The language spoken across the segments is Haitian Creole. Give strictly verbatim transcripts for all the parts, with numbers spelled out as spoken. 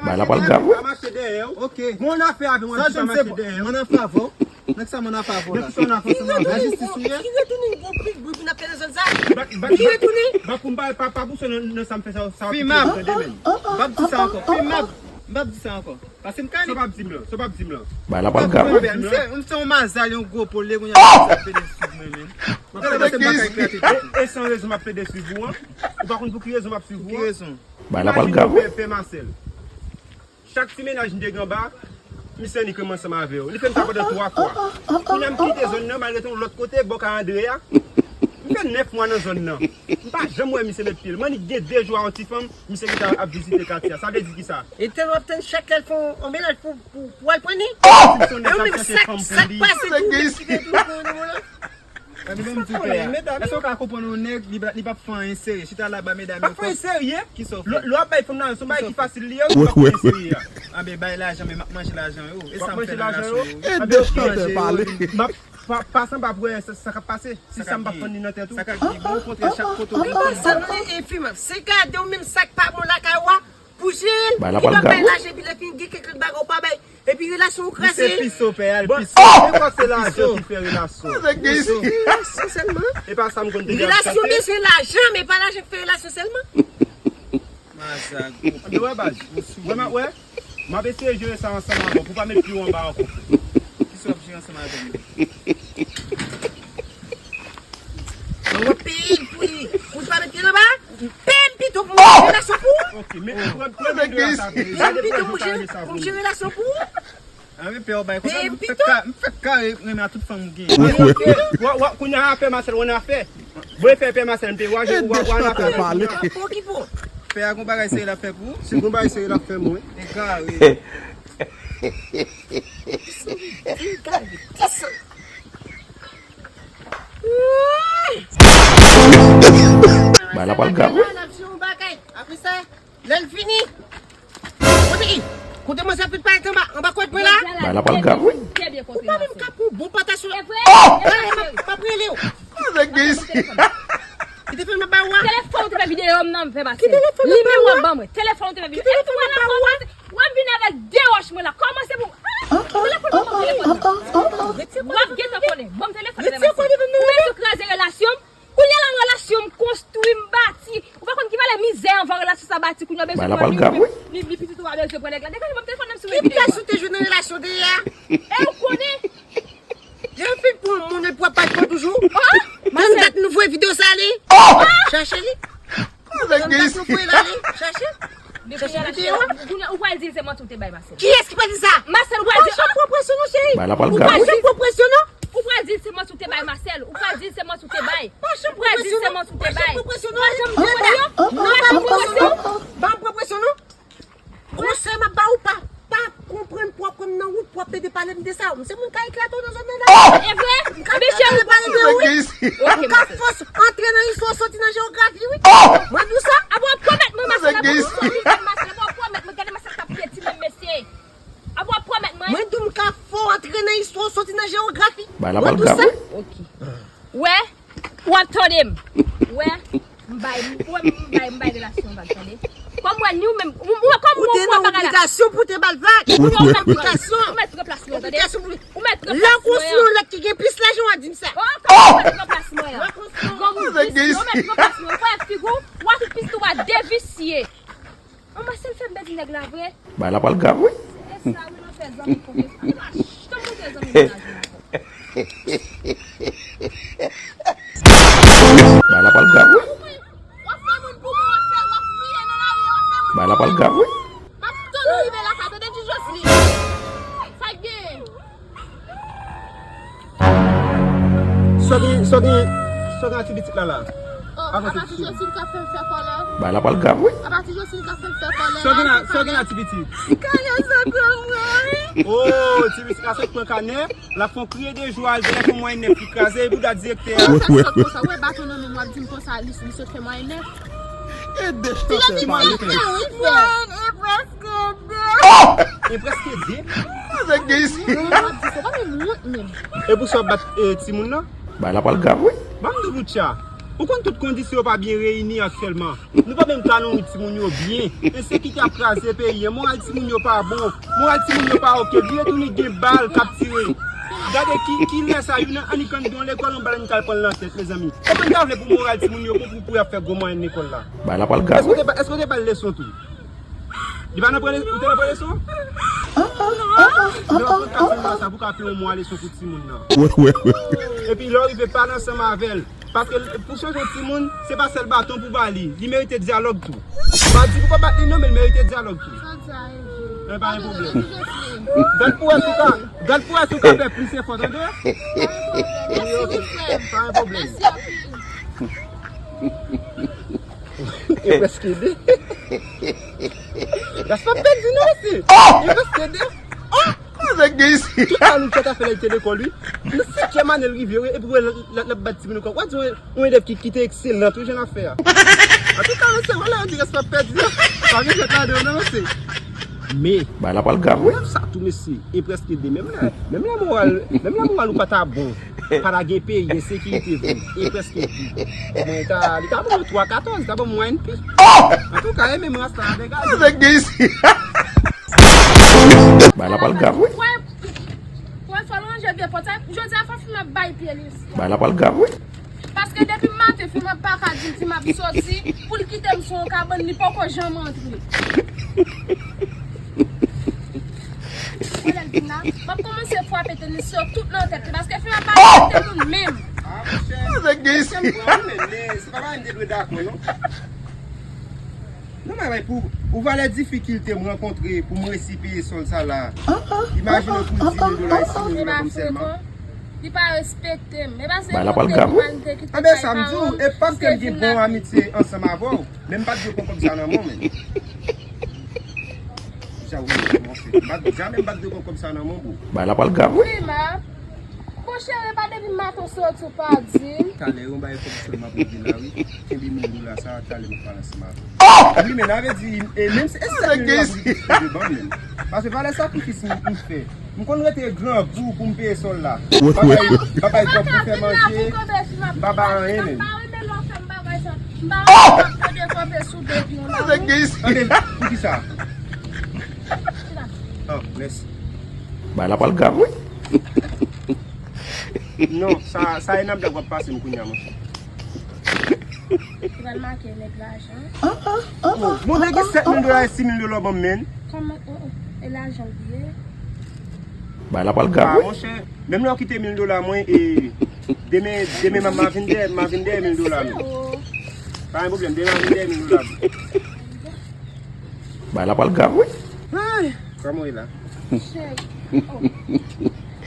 Bagay la pral grav, wi. Pa mache dèyè w. Ok. Gon afè avè w, sa jwenn se bon. Mwen an favè w. Nèg sa mwen an favè w la. Nèg sa mwen an favè w. Lajistis ou ye? Ki retounen gwo pil bri pou n ap fè nan zòn sa? Ki retounen? Ba pou m pa pa pa pou se nan nan sa m fè sa sa. Fimab. Tande men. M p ap di sa ankò. Fimab. M p ap di sa ankò. Paske m ka. Sa w p ap di m lan. Sa w p ap di m lan. Bagay la pral grav, wi. M se m se yon mazal, yon gwo pole kounye a, sa pede sou mwen menm. M ap pede sou mwen. E san rezon m ap pede sou ou an. Ou pa konn pou ki rezon m ap sou ou an. Pou ki rezon? Bagay la pral grav, wi. Pè Masèl. Chak ti mennaj m te gen anba, misye annik renmen ansanm avè yo. Li fè m sa pandan twa fwa. Kounye a m kite zòn nan, m al rete yon lòt kote, bò Ka Andre a. M fè nèf mwa nan zòn nan. M pa janm wè misye met pye l. M annik gen de jou a yon ti fanm, misye gentan ap vizite katye a. Sa vle di kisa? E tann w ap tann chak lè l fè yon mennaj pou, pou, pou al pran li? E ou menm, sa k pase pou ou menm ki fè tou konnen mwen la? Gade, ban m di w, pè a. Èske w ka konprann yon nèg, li pa, li p ap fè anyen serye? Chita la, ba medam yo. P ap fè anyen serye? Kisa w fè? Lè w ap bay fanm nan, se yon bagay ki fasil li ye, ou p ap fè anyen serye a. Anben, bay lajan, men m ap manje lajan yo. E sa m fè nan lajan yo? E de chantè pale. M ap pa, pase anba pou wè sa, sa k ap pase. Si sa m p ap fann li nan tèt ou. Sa k ap gen bon, okontrè, chak kote w gen fanm. Sa vle, e fi m ap se gade w menm sa k pa bon lakay ou a. Pou jere l, ki pa bay lajan, epi lè fini gen kèk lòt bagay ou pa bay, epi relasyon ou kraze. Li se piso, pè a, l piso. Bon, se kwa se lajan ki fè relasyon? Piso. Relasyon sèlman. E pa sa m konn te di. Relasyon bezwen lajan, men pa lajan ki fè relasyon sèlman. Mazak. Anben wè baz. Wè, m ap, wè, m ap eseye jere sa ansanm avè w pou w pa met pye w anba ankò. Kisa w ap jere ansanm avè m? Mwen wè peye l pou li. Pou li pa met pye l anba. Peye m pito pou mwen jere relasyon pou ou. Ok, men pran, pran men de a sa. Peye m pito pou jere, pou m jere relasyon pou ou. Anben pè w bay konsa, m fèk ka, m fèk kare renmen a tout fanm m genyen. Wè, wè, kounye a pè Masèl, w annafè. Voye fè pè Masèl, m te wa, wa, wa annafè. Pè a gon bagay serye l ap fè pou ou? Si gon bagay serye l ap fè mwen. Egare. Egare, desann. Bagay la pral grav, wi. Apre sa, lè l vini, kote, kote manzè ap vin parèt anba, anba kòd mwen la? Bagay la pral grav, wi. Ou pa menm ka pran bon pata sou la. Oh! Gade, m ap, m ap rele w. Ki telefòn m ap ba ou a? Telefòn ou te fè videyo m nan, m fè pase. Ki telefòn m ap ba ou a? Nimewo w ap ban mwen. Telefòn ou te fè videyo. Ki telefòn m ap ba ou a? W ap vin avèk de wòch mwen la. Kòmanse pou, ah, telefòn mwen, telefòn mwen. W ap gentan konnen. Ban m telefòn mwen. Ou bezwen kraze relasyon m. Kounye a la, relasyon m konstwi, m bati. Ou pa konn ki valè mizè anvan relasyon sa bati. Kounye a w bezwen pran li, li, li pitit ou pa bezwen pran nèg la. Degaje ban m telefòn nan m sou regle. Ki plas ou te jwenn nan relasyon de a? E ou konnen? Jan fin pou moun epi w ap bat kò toujou. Tann dat nou voye videyo sa ale. Chache li. Tann dat nou voye l ale. Chache. Chache videyo a. Ou pral di l se manti ou te bay Masèl. Kiyès ki pral di sa? Masèl, ou pral di. Pa janm pran presyon non, cheri. Bagay la pral grav, wi. Pa janm pran presyon non. Ou pral di l se manti ou te bay Masèl. Ou pral di l se manti ou te bay. Pa janm pran presyon non. Ou pral di l se manti ou te bay. Pa janm pran presyon non. Pa janm pran presyon. Pa janm pran presyon. Pa janm pran presyon non. Konsèy m ap ba ou, pa, pa konprann pou w ap pran m nan wout pou w ap pede pale m de sa. M se moun ka eklate w nan zòn nan la. E vre? M ka pede pale de ou, wi. M ka fòs antre nan istwa w soti nan jewografi, wi. Mwen di w sa. Apa w ap pwomèt mwen Masèl, apa w ap pwomèt mwen, gade Masèl k ap fè ti menm mesye. Apa w ap pwomèt mwen. Mwen di w m ka fè w antre nan istwa w soti nan jewografi. Mwen di w sa. Ok. Wè, w ap tande m. Wè, m bay, m, wè, m bay, m bay relasyon vag, tande. Kòm wè, ni w menm, ou, ou, kòm ou, ou te nan obligasyon pou te ba l vag. Ou nan obligasyon. Ou mèt pran plas mwen, tande. Obligasyon pou. Ou mèt pran plas mwen. Lè w konstwi yon lòt ki gen plis lajan, w a di m sa. Oh, kòm ou mèt pran plas mwen an. Gòm ou visye, ou mèt pran plas mwen. Ou fè figi w, w a tout pis tou, w a devisye. An, Masèl fè m pèdi nèg la vre. Bagay la pral grav, wi. E sa, wi, nan fè zanmi konfyans. An, nou achte moute zanmi mennaj mwen. Bagay la pral grav, wi. W ap fè moun pou mwen, w ap fè, w ap kriye nan lari, w ap fè moun pou mwen. Bagay la pral grav, wi. M ap tann ou rive lakay, tande, Ti Josli. Sa k gen? Sa w gen, sa w gen, sa w gen a ti pitit la la? Oh, apa ti Josline ka fè m fè kòlè? Bagay la pral grav, wi. Apa ti Josline ka fè m fè kòlè? Sa w gen a, sa w gen a ti pitit? Kanè sa pran mwen, wi. Oh, ti pitit la sot pran kanè, l ap fè yon kriye de jou al, telefòn mwen nèf ki kraze, epi w dat direktè a. Sa sot konsa, w wè baton nan men m, w ap di m konsa, li, li sot fè mwen nèf. E de chantè pale. Ti Josline, e prèske de. E prèske de? Sa gen isi. Mwen ap di sa, pa menm wont menm. E pou sa w ap bat, e, timoun nan? Bagay la pral grav, wi. Ban m di w, Lucha. Ou konn tout kondisyon yo pa byen reyini aktyèlman. Nou pa menm ka nouri timoun yo byen. Ensekirite ap kraze peyi an. Moral timoun yo pa bon. Moral timoun yo pa oke. Vire tounen gen bal k ap tire. Gade ki, kilè sa youn nan annik ann gen yon lekòl yon bal annik al pran l nan tèt, mezanmi. Ou konn ta vle pou moral timoun yo bon pou, pou y ap fè gwo mwayèn lekòl la. Bay la pral grav, wi. Èske w te ba, èske w te ba l leson tou? Li pa nan pran le-, ou te nan pran leson? Lè w pran kat san dola sa pou ka peye yon mwa leson pou timoun nan. Epi lè w rive pale ansanm avè l. Paske pou chanje yon timoun, se pa sèl baton pou ba li. Li merite dyalòg tou. M pa di pou pa bat li non, men l merite dyalòg tou. Sa w di a, Eji. Men pa gen pwoblèm. Gad pou wè si w ka, gad pou wè si w ka fè plis efò, tande? Pa gen pwoblèm. Mèsi, wi, frè m. Pa gen pwoblèm. Mèsi anpil. E prèske de. Gaspard pèdi non, mesye. E prèske de. Sa nèg gen isi? Tout sa nou tchòt a fè lè l te lekòl, wi. Nan senkyèm ane l rive, wi, epi wè l, l, l ap bat timoun ankò. W a di yon, yon elèv ki, ki te ekselan, tou jan l ap fè a. Antouka, mesye, vòlè yo di Gaspard pèdi a. Pa gen fèt ladan yo non, mesye. Men, bay la pral grav, wi. Elèv sa tou, mesye, e prèske de. Menm lè, menm lè moral, menm lè moral ou pa ta bon. Pa ta gen peyi, ensekirite vre, e prèske pi. Mwen ta, li ta ban mwen twa katòz, li ta ban mwen mwayèn pi. Antouka, e menm ras la, degaje. Sa nèg gen isi? Bay la pral grav, wi. Wè, wè, fò l ranje vye pòt sa. Jodi a, fò fi m ap bay pye li. Bay la pral grav, wi. Paske depi maten, fi m ap pa ka di l si m ap soti, pou l kite m sou yon kabann, li poko janm antre. Wè lè l vin la, m ap kòmanse frape tenis yo tout nan tèt li, paske fi m ap pa respekte moun menm. Ah, monchè, èske m pran ou menm, men se pa bagay m te dwe dakò, non. Non, men, men, pou, pou valè difikilte m rankontre pou m resi peye sòl sa la, imajine w pou dis mil dola e sis mil dola kòm sèlman. Li pa respekte m. E pa se yon moun ki mal te kite kay paran m. Anben, sa m di w, e pa ke m gen bon amitye ansanm avè w, men m pa t dwe pran kòb sa nan men w, men. Sa w di, monchè. M pa t, jamè m pa t dwe pran kòb sa nan men w, bro. Bay la pral grav, wi. Prima, monchè, e pa depi maten w soti w pa di m. Talè, yon bagay kòb sèlman pou vin la, wi. Kenbe mil dola sa, talè m ap pale ansanm avè w. Wi, men sa vle di, e menm si e sèt mil dola pou ki sou de ban m menm. Paske valè sakrifis m, m fè. M konn rete grangou pou m peye sòl la. Bagay, bagay kòb pou fè manje, m pa bay anyen menm. Tande, poukisa? Oh, mèsi. Bay la pral grav, wi. Non, sa, sa e nan blag w ap pase m kounye a, monchè. Ou pral make nèg lajan. Bon, nèg gen sèt mil dola e sis mil dola ban m, men. Kòman, oh, oh, e lajan l ye? Bay la pral grav, wi. Ah, monchè, menm lè w kite mil dola mwen, e demen, demen m a vin dèyè, m a vin dèyè mil dola, men. Pa gen pwoblèm, demen m a vin dèyè mil dola. Bay la pral grav, wi. Ay, kòman w ye la? Cheri, oh.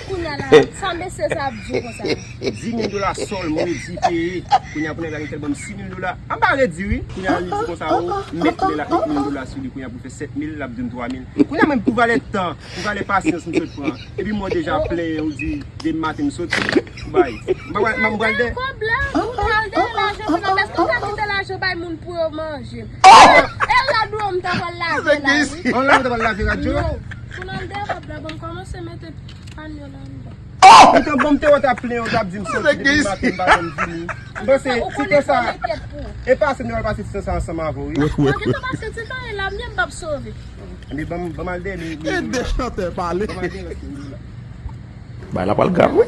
Kounye a la, sa mesye sa ap di w konsa? Dis mil dola sòl, mwen di peye. Kounye a pou nèg la gen kè l ban m sis mil dola. Anba redi, wi. Kounye a li di konsa, o, mèt men la, mèt mil dola sou li. Kounye a pou l fè sèt mil, l ap di m twa mil. Kounye a menm pou valè tan, pou valè pasyans m sot pran. Epi mwen deja plenyen, ou di, demen maten m soti. Bay. M pa pral, m pral de. Kòb la, ou pral de lajan, se nan lès ou ta kite lajan bay moun pou yo manje. E radyo m ta pral lave la, wi. An la, ou ta pral lave radyo? Non. Pou n al de kòb la, ban m kòmanse mete panyo la anndan. Poutan, bon, m te wè w t ap plenyen, w t ap di m soti depi maten, m pa janm vini. M panse, ti tan sa, e pase, nou al pase ti tan sa ansanm avè w, wi. Mwen gentan pase ti tan e la, m di m p ap sove. Men ban m, ban m al de, men, men, e de chantè pale. Ban m al de, lòske m di w la. Bay la pral grav, wi.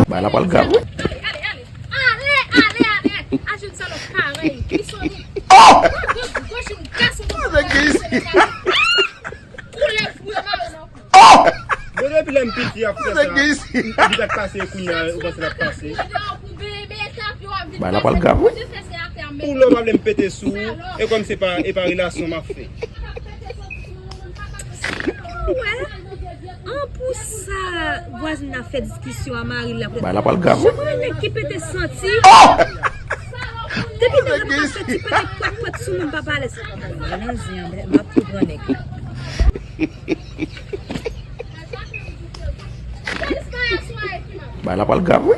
Bay la pral grav, wi. Ale, ale, ale, ale, ale. Ajoute sa lòt parèy. Li soni. Kochon gason. Koulè fou yo mare nan kou. Bon, depi lè m piti y ap fè sa. M, m pa t pase kounye a, ou panse l ap pase. Bay la pral grav, wi. Ou lè w pa vle m pete sou ou, e kòm se pa, e pa relasyon m ap fè. Wè, an pou sa vwazin nan fè diskisyon a mari l la. Bay la pral grav, wi. Chak lè nèg ki pete santi. Depi nèg la pa fè ti pete pwèt pwèt sou moun pa pale sa. Mwen nan zen an, m ap tou pran nèg la. Bay la pral grav, wi.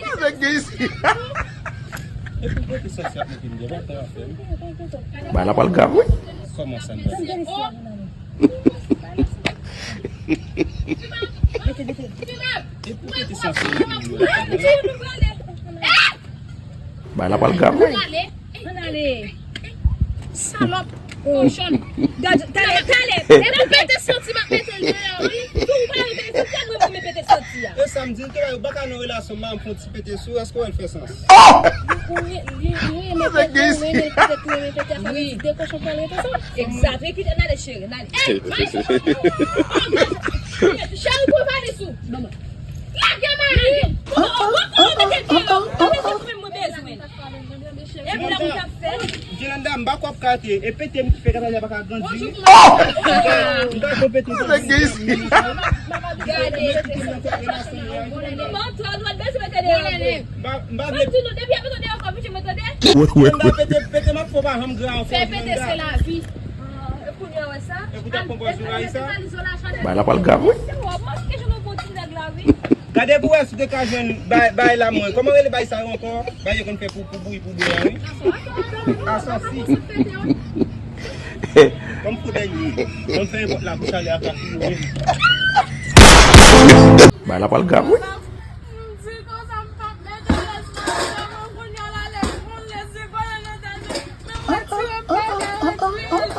Sa nèg gen isi? E pou pete santi ap monte m devan, kòman fè m? Bagay la pral grav, wi. Kòman sa n pral fè? E pou pete santi ap monte m devan? Bagay la pral grav, wi. Ann ale. Salòp. Kochon. Gad, tale, tale. E pou pete santi m ap mete l deyò, wi. Si w pa renmen pete santi a, mwen pou mwen pete santi a. E sa m di l tou la, yo baka nan relasyon, m fon ti pete sou, èske w wè l fè sans? Ou re-, li, li renmen pete, ou renmen pete, ou renmen pete, sa vle di de kochon pral rete sa? Egzat. Epi, n ale, cheri, n ale. Ey, bay sou mwen. Cheri, pran valiz ou. Lage mari m. Ou, ou, ou, ou mete deyò. Ou mete pou mwen bezwen. E pou la ou t ap fè? Jolanda, m pa kwè ap kate. E pete m ki fè Kataya pa ka grandi. Bonjou, kouman? M pa, m pa konpete. Gade. M pa, m pa vle. M di nou, depi ap mete deyò, fò piti mwen tande. Jolanda, pete, pete m ap fè w pa janm gran ankò, Jolanda. Fè pete, se lavi. E kounye a, wè sa? E pou t ap pran pòz nou rayi sa? Bagay la pral grav, wi. Wap maske jan nou bon ti nèg la, wi. Gade pou wè si w te ka jwenn bay, bay la mwen. Kòman rele bay sa yo ankò? Bay yo konn fè pou, pou bouyi, pou bwè a, wi. Asòsi. Ban m fout dènye. Ban m fè nenpòt la pou chalè a ka fini, wi. Bagay la pral grav, wi. M di konsa m p ap mete lès nan tèt mwen, kounye a l ale pran lès, se kòlè nan tèt mwen. Men mwen tire m pa ka retire l.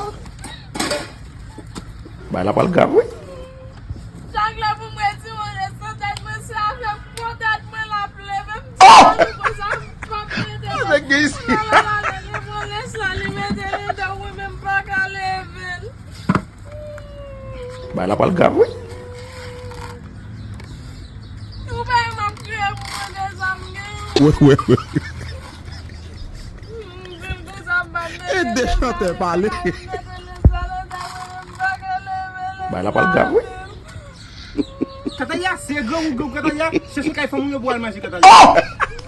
Bagay la pral grav, wi. Chak lè pou m retire yon lès nan tèt mwen, se avèk po tèt mwen l ap leve. M di, "Mami, konsa m p ap mete lès." Kounye a l ale, li pran lès la, li mete l anndan, wi, men m pa ka leve l. Bagay la pral grav, wi. Ou pa wè m ap kriye pou mwen de sa m gen. Wi, wi, wi. M di l konsa m pa mete lès la, li mete lès la anndan, mwen menm m pa ka leve l. Bagay la pral grav, wi. Kataya, se granmoun, granmoun Kataya, chèche kay fanm ou yo pou al manje Kataya.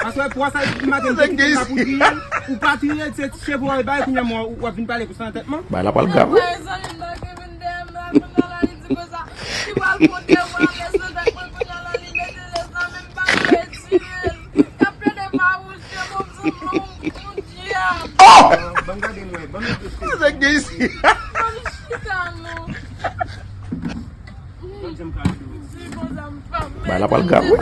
Aswè pou sa maten m te kite l la pou griye l, ou pa tire l, se cheve w al bay, kounye a mwen w ap vin pale konsa nan tèt mwen. Bagay la pral grav, wi. Bay zanmi m nan ki vin dèyè m la, kounye a la li di konsa, li pral pote mwen lès nan tèt mwen, kounye a la li mete lès nan men m, pa retire l. Y ap plede fawouche m, m sanble yon, yon dyab. Ban m gade mwen, ban m reflechi. Sa k gen isit? Ban m chita non. Bagay la pral grav, wi.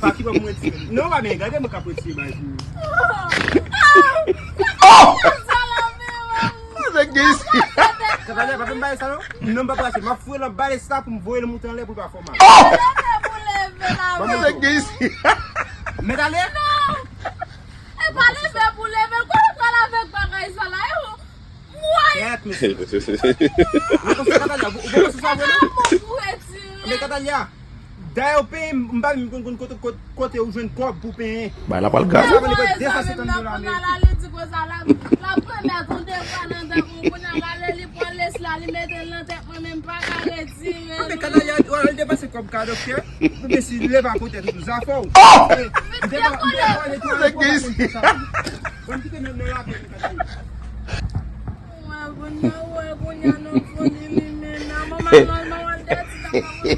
Pa ki bò pou mwen tire. Non, pa men, gade mwen k ap retire bagay pou ou. Sa k gen isit? Kataya, pa fè m bagay sa non. Non, m p ap rache. M ap foure l anba lès la pou m voye l monte anlè pou l pa fè w mal. Leve pou leve la, wi. Sa k gen isit? Mèt ale? Non. E pa leve pou leve l. Kote w pral avèk bagay sa la? E ou? Woy! Kèt, mesye. Ou panse Kataya, ou, ou panse sa vre, non? Ou retire. Men Kataya, dayè w peye m, m pa menm konn, konn kote, kote, kote ou jwenn kòb pou penyen. Bagay la pral grav, wi. Sa vale de san senkant dola ameriken. Li di konsa la, l ap remèt yon devwa nan tèt mwen, kounye a l ale, li pran lès la, li mete l nan tèt mwen, men m pa ka retire l. Anben, Kataya, w al depanse kòb ka doktè, oubyen si leve a potèt ou tou, zafè w. M te pa, m te pa netwaye kòb la, men m fè sa. Ban m kite nan, nan lapè nou, Kataya. Wè, kounye a, wè, kounye a, nan fon li menm nan. Manman, manman, wè, dèti, ta pa wè.